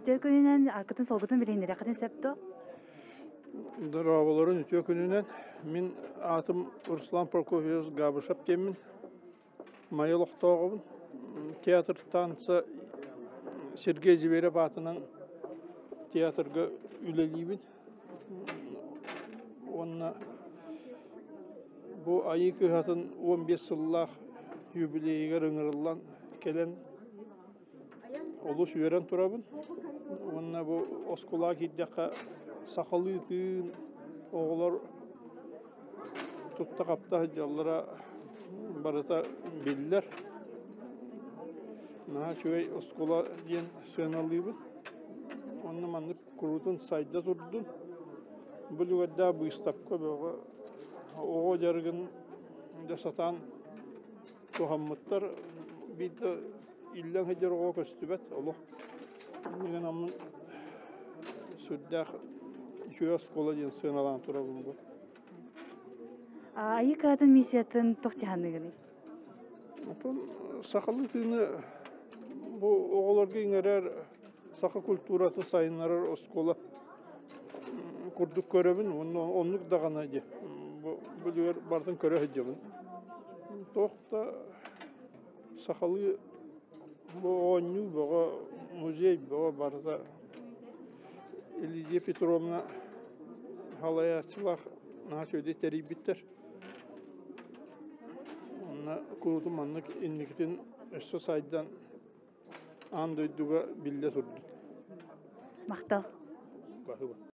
Үтүө күнүнэн акытын солгутун билиһиннэриэххитин сөп дуо? Дорооболорун үтүө күнүнэн. Мин аатым Руслан Прокофьевич Габышев диэммин. Майа олохтооҕобун. Театр танца Сергей Зверев аатынан театрга үлэлиибин. Уонна бу Айыы кыһатын 15 сыллаах юбилейыгар ыҥырыллан кэлэн олус үөрэн турабын. Уонна бу оскуолаҕа киирдэххэ сахалыы тыын оҕолор тутта-хапта сылдьаллара барыта биллэр. Наһаа үчүгэй оскуола диэн сыаналыыбын. Уонна маннык куруутун сайда турдун. Бу үлүгэрдээх быыстапка бөҕө оҕо дьарыгын дьэ сатаан туһаммыттар. Биир да иллэҥ сылдьар оҕо көстүбэт олох. Иннинэн сүрдээх үчүгэй оскуола диэн сыаналаан турабын бу. Айыы кыһатын миссиятын туох дьаһаныгыный? Оттон сахалыы тыыны бу оҕолорго иҥэрэр саха культуратын сайыннарар оскуола курдук көрөбүн уонна оннук даҕаны дии бу бүлүгэр барытын көрө сылдьабын. Туох да сахалыы бу оонньуу бөҕө, музей бөҕө барыта Лидия Петровна салайааччылаах наһаа үчүгэйдик тэрийбиттэр. Онно куруутун маннык инникитин өссө сайдан аан дойдуга биллэ турдун. Махтал. Баһыыба.